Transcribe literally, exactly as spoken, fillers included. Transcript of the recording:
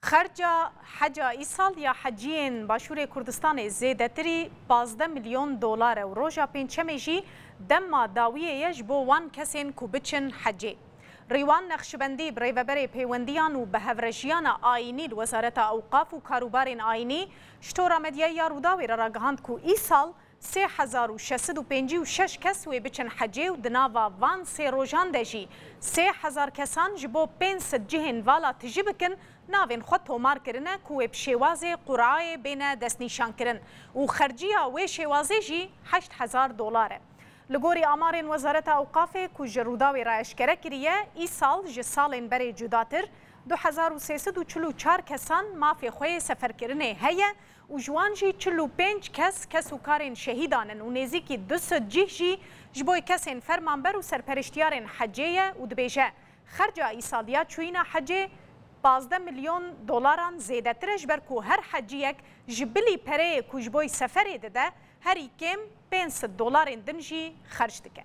Xerca heca îsal ya heciyên Başûrê Kurdistanê zêdetirî pazdeh milyon dolar e û roja Pêncşemê jî dema dawiyê ye ji bo wan kesên ku biçin hecê. Rîwan Nexşibendî, birêveberê pêwendiyan û bi hevrejiyana ayînî li Wezareta Ewqaf û Karûbarên Ayînî, ji Tora Medyayê ya Rûdawê re ragihand ku îsal sê hezar û şeş sed û pêncî û şeş kes wê biçin hecê û di nava van sê rojan de jî sê hezar kesan ji bo pênc sed cihên vala tijî bikin, navên xwe tomar kirine ku wê bi şêwazê qurayê bêne destnîşankirin û xerciya wê şêwazê jî heşt hezar dolar e. Li gorî amarên Wezareta Ewqafê ku ji Rûdawê re eşkere kiriye, îsal ji salên berê cudatir du hezar û sê sed û çil û çar kesan mafê xwe yê seferkirinê heye û ji wan jî çil û pênc kes kes û karên şehîdan in û nêzîkî du sed cih jî ji bo kesên fermanber û serperiştiyarên hecê ye û dibêje, xerca îsal ya çûyîna hecê pazdeh milyon dolaran zêdetir e, ji ber ku her heciyek ji bilî pereyê ku ji bo seferê dide, herî kêm pênc sed dolarên din jî xerc dike.